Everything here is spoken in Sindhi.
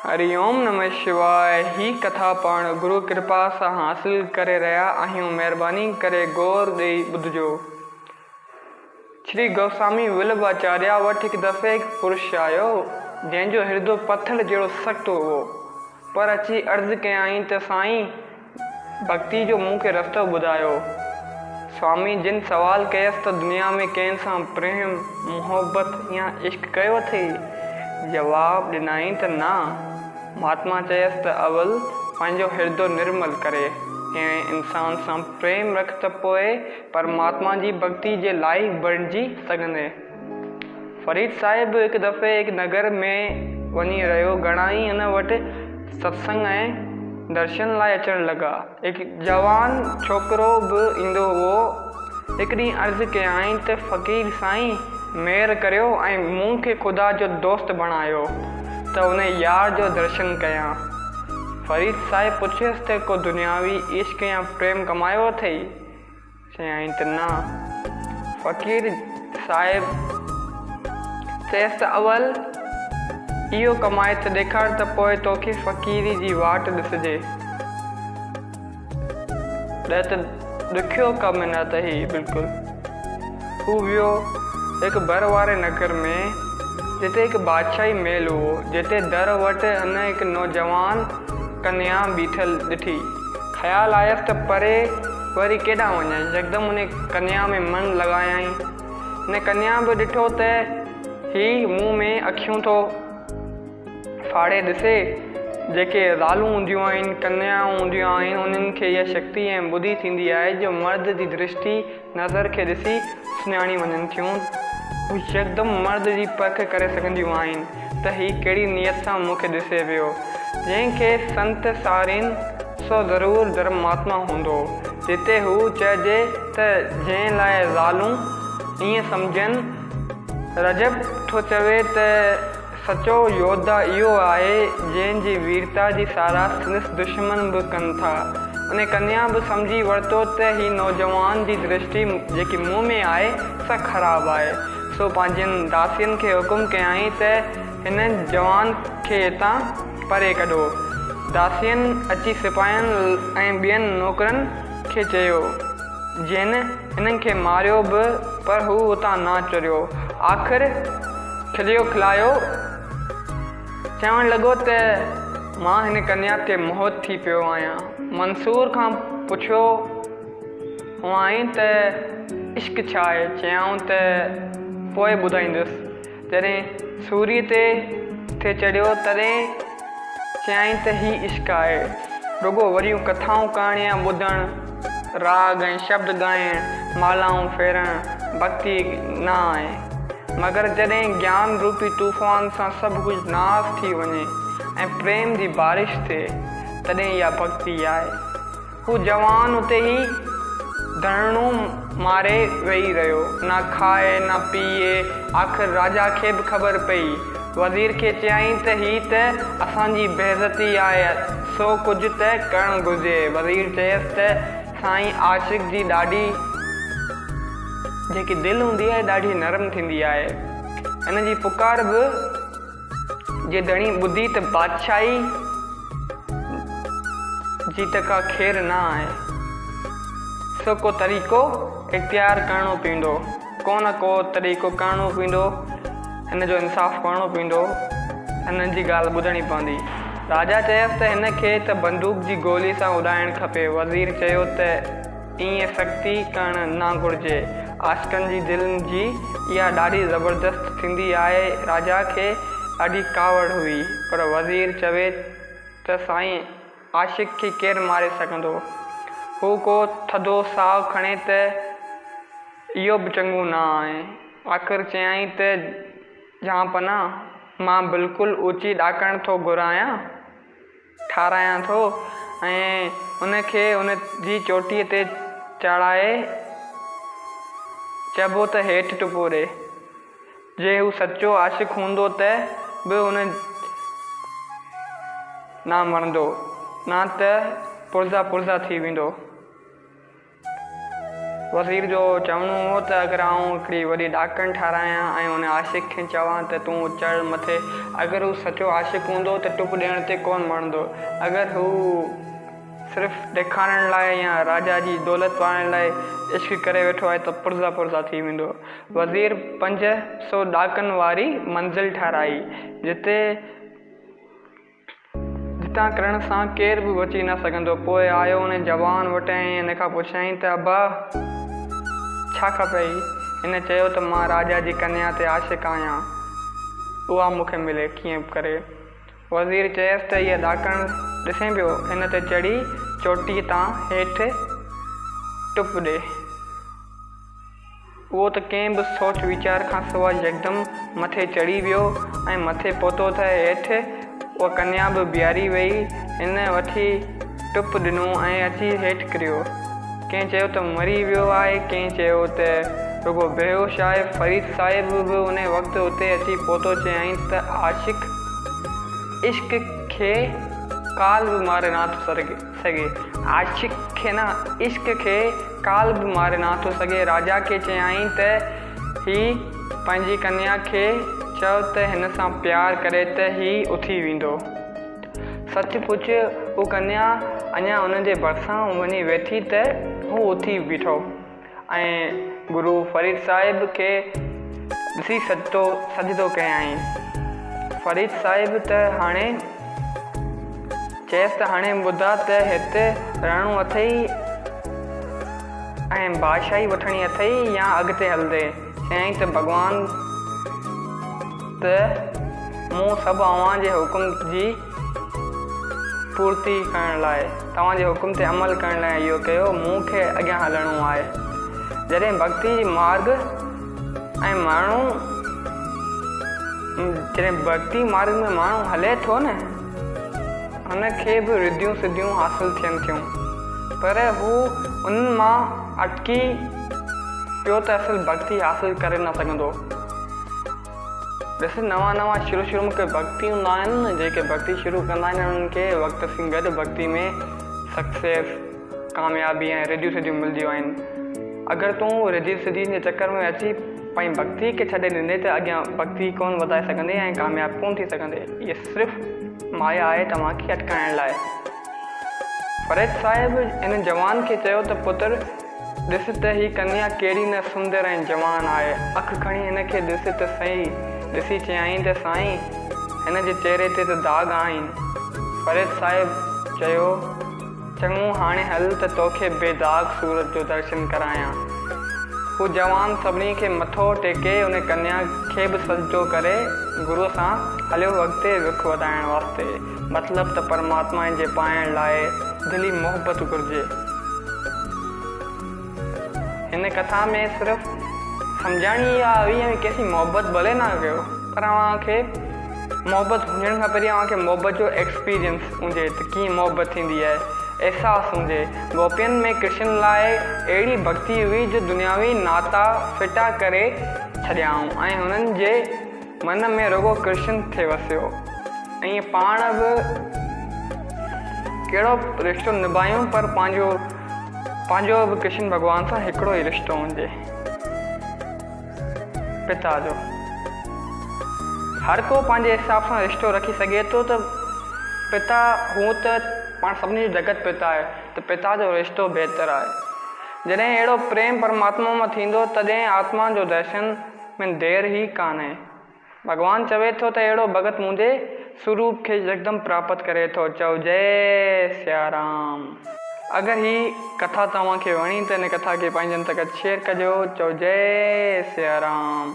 هري اوم نمه شواء هي ڪٿا پاڻ گرو ڪرپا سان حاصل ڪري رهيا آهيون مهرباني ڪري غور ڏئي ٻڌجو. شري گوسوامي ولڀ آچاريا وٽ هڪ دفعي هڪ پرش آيو جنهن جو هردو پٿر جهڙو سخت هئو پر اچي عرض ڪيائين ته سائين ڀڳتي جو مون کي رستو ٻڌايو. سوامي جن سوال ڪيس ته دنيا ۾ ڪنهن سان پريم، محبت يا عشق ڪيو اٿئي؟ جواب ڏنائين ته نه. مهاتما چيس ته اول پنهنجو هردو نرمل ڪري ڪنهن انسان سان پريم رک ته پوء پرماتما جي ڀڳتي جي لائق بڻجي سگهندين. فريد صاحب به هڪ دفعي هڪ نگر ۾ وڃي رهيو. گهڻا ئي هن وٽ ستسنگ ۽ درشن لاء اچڻ لڳا. هڪ جوان ڇوڪرو به ايندو هئو. هڪ ڏينهن عرض ڪيائين ته فقير سائين مهر ڪريو ۽ مون کي خدا جو دوست بڻايو ته ان يار جو درشن ڪيان. فريد صاحب پڇيس ته ڪو دنياوي عشق يا پريم ڪمايو اٿئي؟ چيائين ته نه. فقير صاحب چيس ته اول اهو ڪمائي ته ڏيکار ته پوء توکي فقيري جي واٽ ڏسجي. ڏه ته ڏکيو ڪم نه ته هي بلڪل. هو ويو هڪ ڀر واري نگر ۾ جتي هڪ بادشاهي محل هئو، جتي در وٽ هن هڪ نوجوان ڪنيا بيٺل ڏٺي. خيال آيس ته پري وري ڪيڏانهن وڃان. يڪدم ان ڪنيا ۾ من لڳايائين. هن ڪنيا به ڏٺو ته هي مون ۾ اکيون ٿو ڦاڙي ڏسي. جيڪي زالون هونديون آهن، ڪنيائون هونديون آهن، انهن کي اها شڪتي ۽ ٻڌي ٿيندي آهي جو مرد جي درشٽي، نظر، کي ڏسي سڃاڻي وڃن ٿيون. هو يڪدم مرد جي پرک ڪري سگهنديون آهن ته هي ڪهڙي نيت سان مون کي ڏسي پيو. جنهن کي سنت سارين سو ضرور ڌرماتما هوندو. جتي هو چئجي ته جنهن لاء زالون ائين سمجهن. رجب ٿو چوي ته سچو يوڌا اهو آهي جنهن جي ويرتا جي ساراهه سندس دشمن به ڪن ٿا. ان ڪنيا به سمجهي ورتو ته هي نوجوان جي درشٽي جيڪي مون ۾ آهي سا خراب آهي. سو پنهنجين داسين کي حڪم ڪيائين ته هن جوان کي هتان پري ڪڍو. داسين اچي سپاهين ۽ ٻين نوڪرن کي چيو، جن هنن کي ماريو به پر هو اتان نه چريو. آخر کليو کلايو چوڻ لڳو ته مان هن ڪنيا تي موهت ٿي پيو آهيان. منصور کان پڇيو هئائين ته عشق ڇا آهي؟ چيائون ته پوء ٻڌائيندس. جڏهن سوريء تي ٿي چڙهيو، تڏهن چيائين ته هي عشق آهي. رڳو وريون ڪٿائون ڪهاڻيان ٻڌڻ، راڳ ۽ شبد ڳائڻ، مالائون ڦيرڻ ڀڳتي نه آهي. مگر جڏهن گيان روپي طوفان سان سڀ ڪجهه ناس ٿي وڃي ۽ پريم جي بارش ٿئي، تڏهن اها ڀڳتي آهي. هو جوان اتي ئي ڌرڻو ماري ويهي رهيو. نه کائي نه پيئي. آخر راجا کي به خبر پئي. وزير کي چيائين ته هي ته اسان جي بيعزتي آهي سو ڪجهه ته ڪرڻ گهرجي. وزير چيس ته سائين عاشق جي ڏاڍي جيڪي دل هوندي آهي ڏاڍي نرم ٿيندي آهي. هن جي پڪار به جي ڌڻي ٻڌي ته بادشاهي جي ته ڪا خير نه آهي، سو ڪو طريقو اختيار ڪرڻو پوندو، ڪو نه ڪو طريقو ڪرڻو پوندو، هن جو انصاف ڪرڻو پوندو، هن جي ڳالهه ٻڌڻي پوندي. راجا چيس ته هن کي ته بندوق جي گولي سان اڏائڻ کپي. وزير چيو ته ائين سختي ڪرڻ نه گهرجي. عاشقن جي دل جي اها ڏاڍي زبردست ٿيندي آهي. راجا کي ڏاڍي ڪاوڙ هئي، پر وزير چوي ته سائين عاشق کي ڪير ماري سگهندو؟ هو ڪو ٿڌو ساهه کڻي ته اهو به چڱو نه آهي. آخر چيائين ته جهانپناهه، مان بلڪل اوچي ڏاڪڻ ٿو گهرايان. ٺارايان ٿو ۽ ان کي ان جي چوٽيء تي چاڙهائي چئبو ته هيٺ ٽپو ڏي. جي هو سچو عاشق هوندو ته به ان نه مرندو، نه ته پرزا پرزا ٿي ويندو. وزير جو چوڻو هو ته اگر آئون هڪڙي وڏي ڏاڪڻ ٺارايان ۽ ان عاشق کي چوان ته تون چڙهه مٿي، اگر هو سچو عاشق هوندو ته ٽپ ڏيڻ تي ڪونه مرندو، اگر هو صرف ڏيکارڻ لاء يا راجا جي دولت پائڻ لاء عشق ڪري ويٺو آهي ته پرزا پرزا ٿي ويندو. وزير 500 ڏاڪن واري منزل ٺاراهي، جتي. جتان ڪرڻ سان ڪير به بچي نه سگهندو. پوء آيو ان جوان وٽ ۽ هن کان پڇيائين ته ابا! ڇا کپيئي؟ هن چيو ته مان راجا جي ڪنيا تي عاشق آهيان، اها مون کي ملي ڪيئن به ڪري. وزير چيس ته هيء ڏاڪڻ ڏسين پيو، هن تي چڙهي چوٽيء تان هيٺ ٽپ ڏي. اهو ته ڪنهن به سوچ ويچار کان سواء يڪدم مٿي چڙهي ويو ۽ مٿي پهتو ته هيٺ اها ڪنيا به بيهاري ويئي. هن وٺي ٽپ ڏنو ۽ اچي هيٺ ڪريو. ڪنهن چيو ته مري ويو آهي، ڪنهن چيو ته رڳو بيهوش آهي. فريد صاحب به انهي وقت اتي اچي پهتو. چيائين ته عاشق عشق کي ڪال به ماري نه ٿو سگهي. عاشق کي نه عشق کي ڪال به ماري نه ٿو سگهي. راجا کي چيائين ته هي پنهنجي ڪنيا کي چئو ته هن سان پيار ڪري ته هي اٿي ويندو. سچ پچ هو ڪنيا اڃا هن جي ڀرسان وڃي ويٺي ته هو اٿي بيٺو ۽ گرو فريد صاحب کي ڏسي سجدو ڪيائين. فريد صاحب ته هاڻي چيس ته هاڻي ٻڌاء ته هت رهڻو اٿئي ۽ بادشاهي وٺڻي اٿئي يا اڳتي هلندين؟ چيائين ته ڀڳوان ته مون سڀ اوهان جي حڪم جي پورتي ڪرڻ لاء، توهان جي حڪم تي عمل ڪرڻ لاء اهو ڪيو، مون کي اڳيان هلڻو آهي. جڏهن ڀڳتي جي مارڳ ۽ ماڻهو جڏهن ڀڳتي مارڳ ۾ ماڻهو هلي ٿو نه، هن کي به رڌيون سڌيون حاصل ٿين ٿيون، پر هو انهن مان اٽڪي پيو ته اصل ڀڳتي حاصل ڪري نه سگهندو. ڏس نوان نوان شروع شروع ۾ ڪي ڀڳتي هوندا آهن نه، جيڪي ڀڳتي شروع ڪندا آهن انهن کي وقت سين گڏ ڀڳتي ۾ سڪسيس، ڪاميابي ۽ رڌيون سڌيون ملديون آهن. اگر تون رڌي سڌين جي چڪر ۾ اچي پنهنجي ڀڳتي کي ڇڏي ڏيندين ته اڳيان ڀڳتي ڪونه وڌائي سگهندين ۽ ڪامياب ڪونه ٿي سگهندين. اهي صرف مايا آهي توهان کي اٽڪائڻ لاء. فريد صاحب ان جوان کي چيو ته پتر ڏس ته هي ڪنيا ڪهڙي نه سندر ۽ جوان آهي، اک کڻي هن کي ڏس ته سهي. ڏسي چيائين ته سائين هن جي چهري تي ته داغ آهن. فريد صاحب چيو چڱو هاڻي هل ته توکي بي داغ صورت جو درشن ڪرايان. هو جوان سڀني کي مٿو ٽيڪي ان ڪنيا کي به سجدو ڪري گروء سان هليو اڳتي وک وڌائڻ واسطي. مطلب ته پرماتما جي پائڻ لاء دلي محبت گهرجي. هن ڪٿا ۾ صرف سمجهاڻي اها هئي اوهين ڪيسين محبت ڀلي نه ڪيو پر اوهان کي محبت هجڻ کان پهرين اوهان کي محبت جو ايڪسپيرينس هجي ته ڪيئن محبت ٿيندي آهي احساس هجي گوپين ۾ ڪرشن لاء اهڙي ڀڳتي هئي جو دنياوي ناتا ڦٽا ڪري ڇڏيائون ۽ هنن جي من ۾ رڳو ڪرشن ٿي وسيو ائين پاڻ به ڪهڙو رشتو نڀايون پر پنهنجو پنهنجو به ڪرشن ڀڳوان سان هڪڙو ئي رشتو هجي. پتا جو. هر ڪو پنهنجي حساب سان رشتو رکي سگهي ٿو ته پتا هونء ته پاڻ سڀني جو جڳت پتا آهي ته پتا جو رشتو بهتر آهي. جڏهن اهڙو پريم پرماتما مان ٿيندو تڏهن آتما جو درشن ۾ دير ئي ڪانهي. ڀڳوان چوي ٿو ته اهڙو ڀڳت منهنجي سروپ کي يڪدم پراپت ڪري ٿو. چئو جئي سيارام. اگر هي ڪٿا توهان کي وڻي ته هن ڪٿا کي پنهنجن سان گڏ شيئر ڪجو. چئو جئي سيارام.